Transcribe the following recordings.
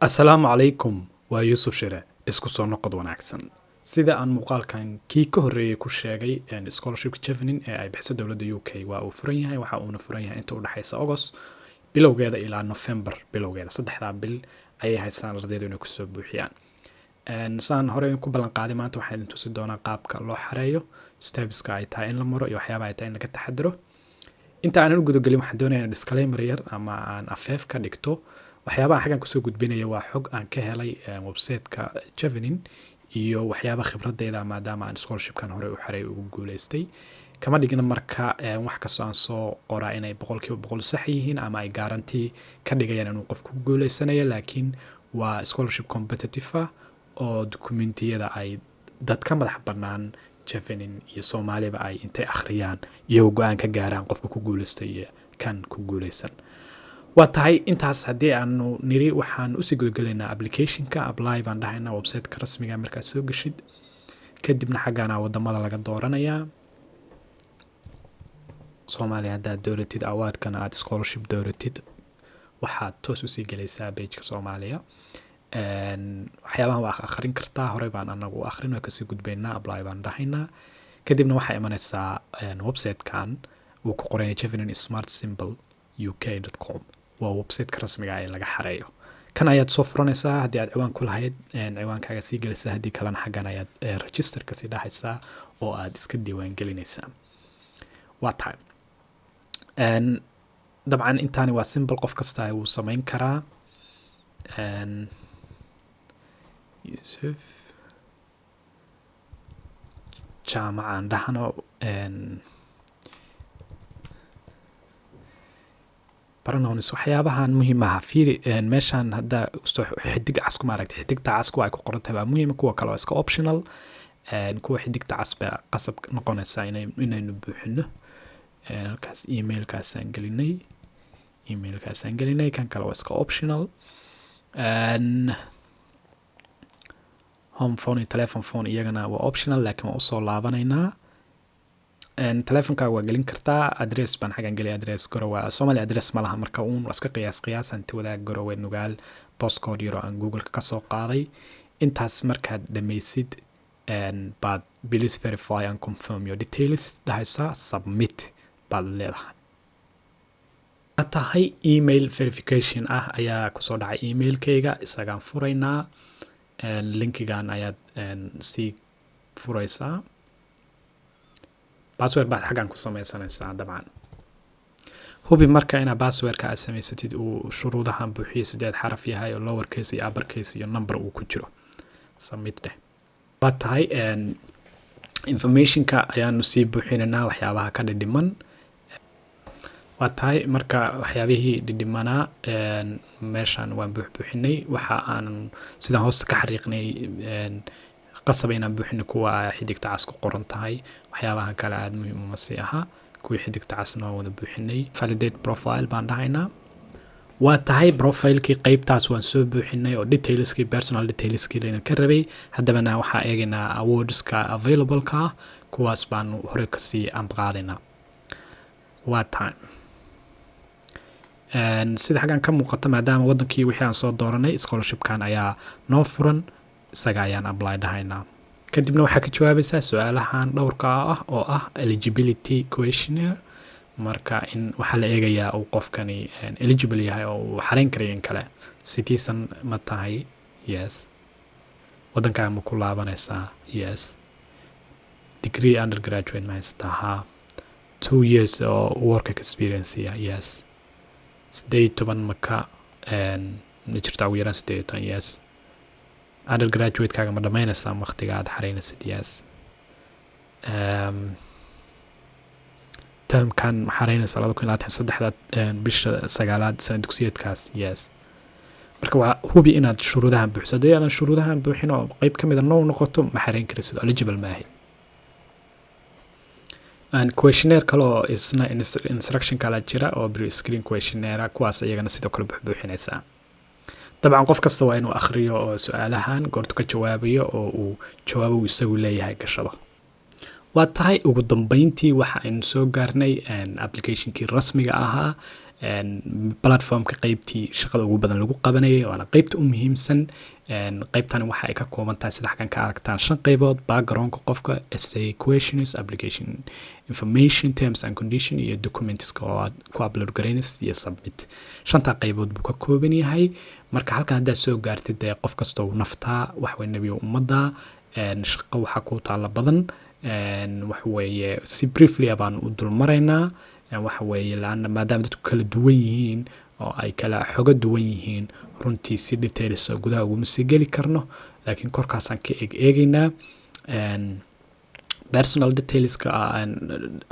Assalaamu calaykum, waa Yuusuf Shire. Isku soo noqod wanaagsan. Sida aan muuqaalkan kii ka horreeyey ku sheegay, scholarshipka Chevening ee ay bixiso dowladda UK waa uu furan yahay. Waxa uuna furan yahay inta u dhexaysa August bilowgeeda ilaa November bilowgeeda. 3-daa bil ayay haystaan ardaydu inay kusoo buuxiyaan. Saan hore ku ballan qaaday, maanta waxaan idin tusi doonaa qaabka loo xareeyo, stepska ay tahay in la maro iyo waxyaabaha ay tahay in laga taxadiro. Inta aanan u gudagelin, waxaan doonayaa in disclaimer yar ama aan afeef ka dhigto. Waxyaabaha xaggan kusoo gudbinaya waa xog aan ka helay website-ka Chevening iyo waxyaaba khibradeyda, maadaama aan scholarshipkan hore u xareey ugu guuleystay. Kama dhigna marka wax kastoo aan soo qoraa inay 100% sax yihiin ama ay guarantee ka dhigayaan inuu qofku ku guuleysanayo, laakiin waa scholarship competitive ah oo dukumentiyada ay dad ka madax bannaan Chevening iyo Soomaaliba ay intay akhriyaan iyagoo go-aan ka gaaraan qofka ku guuleystay iyo kan ku guuleysan. Waa tahay, intaas haddii aanu niri, waxaan usii gudagelaynaa applicationka. Apply baan dhahaynaa websiteka rasmiga markaad soo geshid. Kadibna xaggana wadamada laga dooranayaa. Soomaaliya haddaad dooratid, awardkana aad scholarship dooratid, waxaad toos usii gelaysaa pageka Soomaaliya. Waxyaabahan waa akhrin kartaa, horey baan anagu u akhrin, waa kasii gudbaynaa. Apply baan dhahaynaa. Kadibna waxaa imanaysaa websitekan uu ku qoranya Chevening Smart Simple UK com. Waa websiteka rasmiga ee laga xareeyo. Kan ayaad soo furanaysaa. Haddii aad ciwaan ku lahayd, ciwaankaaga sii gelaysaa. Haddii kalena, xaggan ayaad register sii dhahaysaa oo aad iska diiwaan gelinaysaa. Waa tahay, dabcan intaani waa simple, qof kasta wuu samayn karaa. Yusuf Jaamacaan dhahno, pronouns, waxyaabahan muhiim aha. Fiiri meeshaan hadda soo xidig cas kuma aragti. Xidigta cas kuwa ay ku qoran tahay baa muhiima, kuwa kale waa iska optional. Kuwa xidigta cas baa qasab noqonaysa inaynu buuxino. Halkaas emailkaasaan gelinay. Kan kale waa iska optional. Home phone iyo telephone phone iyagana waa optional, laakiin waan usoo laabanaynaa. Telefonkaaga waa gelin kartaa. Address baan xaggan geliya, address Garowe. Somali address ma laha, marka uun waa iska qiyaas qiyaas hanti wadaag, Garowe, Nugaal, postcode yaro aan Google-ka kasoo qaaday. Intaas markaad dhammaysid baad "Please verify and confirm your details" dhahaysaa, submit baad leedahay. Tahay email verification ah ayaa kusoo dhacay emailkayga, isagaan furaynaa. Linkigan ayaad sii furaysaa, password baad xaggan ku sameysanaysaa. Dabcan hubi marka inaad passwordka aad samaysatid uu shuruudahan buuxiyo, sideed xaraf yahay oo lower case iyo upper case iyo number uu ku jiro. Submit dheh. Waa tahay, informationka ayaanu sii buuxinaynaa, waxyaabaha ka dhidhiman. Waa tahay, marka waxyaabihii dhidhimanaa meeshan waan buuxbuuxinay. Waxa aan sidaan hoosta ka xariiqnay, qasaba inaan buuxino kuwa xidigta cas ku qoran tahay. Waxyaabaha kale aada muhiim uma sii ahaa. Kuwii xidigta casna waan wada buuxinay. "Validate profile" baan dhahaynaa. Waa tahay, profilekii qeybtaas waan soo buuxinay oo detailskii, personal detailskii layna ka rabay. Haddabana waxaa eegaynaa awardska available-ka ah, kuwaas baanu hore kasii ambaqaadaynaa. Waa tahay, sida xaggan ka muuqata, maadaama wadankii wixii aan soo dooranay, scholarshipkan ayaa noo furan, isaga ayaan apply dhahaynaa. Kadibna waxaa ka jawaabaysaa su-aalahan dhowrka ah oo ah eligibility questionnaire. Marka in waxaa la eegayaa uu qofkani eligible yahay oo uu xareyn karayo in kale. Citizen ma tahay? Yes. Waddankaaga ma ku laabanaysaa? Yes. Degree undergraduate ma haysataa? Haa. 2 years oo work experience? Yes. 18 maka ma jirta ugu yaraan 18? Yes. Undergraduate-kaaga ma dhamaynaysaa waqtiga aad xareynaysid? Yes. Termkan ma xareynaysaa, 2023-da bisha sagaalaad, sana dugsiyeedkaas? Yes. Marka waa hubi inaad shuruudahan buuxiso. Haddii aadan shuruudahan buuxin oo qeyb ka mida no noqoto, ma xareyn karaysid, eligible maahi. Questionnaire kale oo isna instruction kala jira oo pre screen questionnaire, kuwaas iyagana sidoo kale buuxbuuxinaysaa. Dabcan qof kasta waa inuu akhriyo oo su-aalahan goortu ka jawaabayo oo uu jawaabo uu isagu leeyahay gashado. Waa tahay, ugu dambeyntii waxa aynu soo gaarnay applicationkii rasmiga ahaa. Platformka qeybtii shaqada ugu badan lagu qabanayay, waana qeybta u muhiimsan. Qeybtani waxa ay ka kooban tahay, sida xaggan ka aragtaan, shan qeybood: backgroundka qofka, essay questions, application information, terms and condition iyo documentska oo aad ku upload garaynaysid iyo submit. Shantaa qeybood buu ka kooban yahay. Marka halkan haddaad soo gaartid, dee qof kasta uu naftaa wax wey, nebiga ummadda shaqo waxaa ku taala badan. Waxa weeye, si briefly baan u dulmaraynaa. Waxa weeye, laanna maadaama dadku kala duwan yihiin oo ay kala xogo duwan yihiin, runtii si details oo gudaha uguma sii geli karno, laakiin korkaasaan ka eeg eegeynaa. Personal detailska,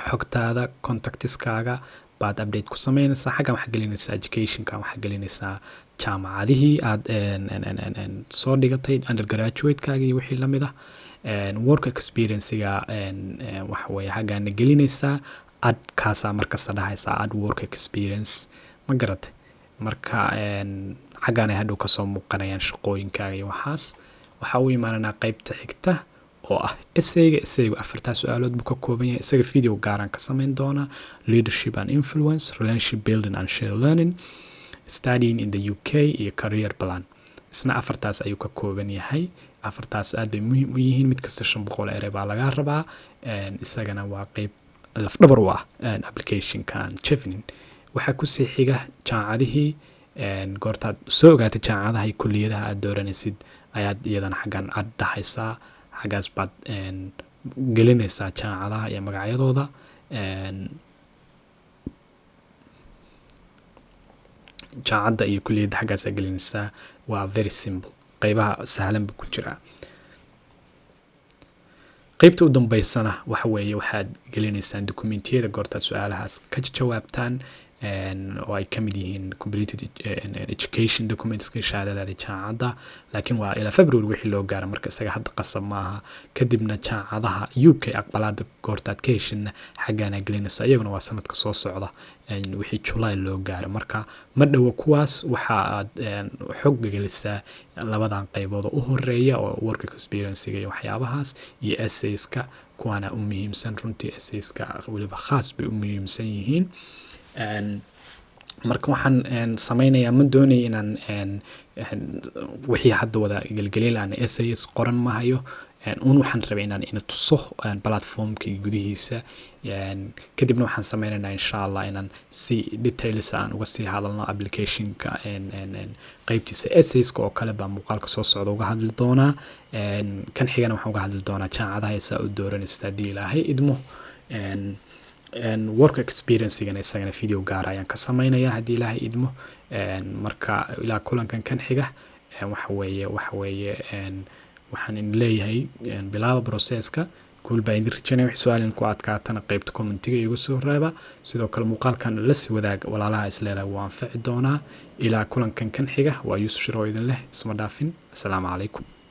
xogtaada, contactiskaaga baad update ku sameynaysaa. Xaggan waxaa gelinaysaa educationka, waxaa gelinaysaa jaamacadihii aad soo dhigatay, undergraduate-kaaga iyo wixii lamid ah. Work experiencega waxa weeye xaggaana gelinaysaa, add kaasaa markasta dhahaysaa, add work experience, ma garatay? Marka xaggaan ay hadhow kasoo muuqanayaan shaqooyinkaaga iyo waxaas. Waxaa u imaananaa qeybta xigta oo ah essayga. Essaygu afartaa su-aalood buu ka kooban yahay. Isaga video gaaraan ka sameyn doonaa: leadership and influence, relationship building and share learning, studying in the UK iyo career plan. Isna afartaas ayuu ka kooban yahay. Afartaas aad bay muhiim u yihiin. Mid kasta 500 erey baa lagaa rabaa. Isagana waa qeyb lafdhabar u ah applicationkan Chevening. Waxaa kusii xiga jaamacadihii. Goortaad soo ogaatay jaamacadaha iyo kuliyadaha aad dooranaysid, ayaad iyadana xaggan aad dhahaysaa, xaggaas baad gelinaysaa jaamacadaha iyo magacyadooda. Jaamacadda iyo kuliyadda xaggaasaa gelinaysaa. Waa very simple, qeybaha sahlan buu ku jiraa. Qeybta u dambeysana waxa weeye waxaad gelinaysaan dokumentiyada goortaad su-aalahaas ka jawaabtaan, oo ay kamid yihiin completed education documentska, shahaadadaada jaamacadda, laakiin waa ilaa February wixii loo gaara. Marka isaga hadda qasab maaha. Kadibna jaamacadaha UK aqbalaada goortaad ka heshidna, xaggaana gelinaysa. Iyaguna waa sanadka soo socda wixii July loo gaaro. Marka ma dhowo kuwaas. Waxa aad xog gelisaa labadan qaybood oo u horeeya, oo work experiencega iyo waxyaabahaas iyo essayska. Kuwaana u muhiimsan runtii. Essayska weliba khaas bay u muhiimsan yihiin. Marka waxaan sameynayaa, ma doonaya inaan wixii hadda wada gelgelin aan essays qoran ma hayo un. Waxaan rabay inaan ina tuso platformka gudihiisa. Kadibna waxaan sameynaynaa, insha Allah, inaan si details aan uga sii hadalno applicationka qeybtiisa essayska oo kale baa muuqaalka soo socda uga hadli doonaa. Kan xigana waxaan uga hadli doonaa jaamacadaha saa u dooranaysa, haddii Ilaahay idmo. Work experiencegana isagana video gaara ayaan ka sameynaya, haddii Ilaahay idmo. Marka ilaa kulankan kan xiga, waxa weeye waxaan in leeyahay bilaaba processka. Guul baa idin rajaynaya. Wix su-aal ku adkaatana qeybta commentiga igu soo reeba. Sidoo kale muuqaalkan la sii wadaag walaalaha is leedahay wuu anfici doonaa. Ilaa kulankan kan xiga, waa Yuusuf Shiro oo idin leh isma dhaafin. Asalaamu calaykum.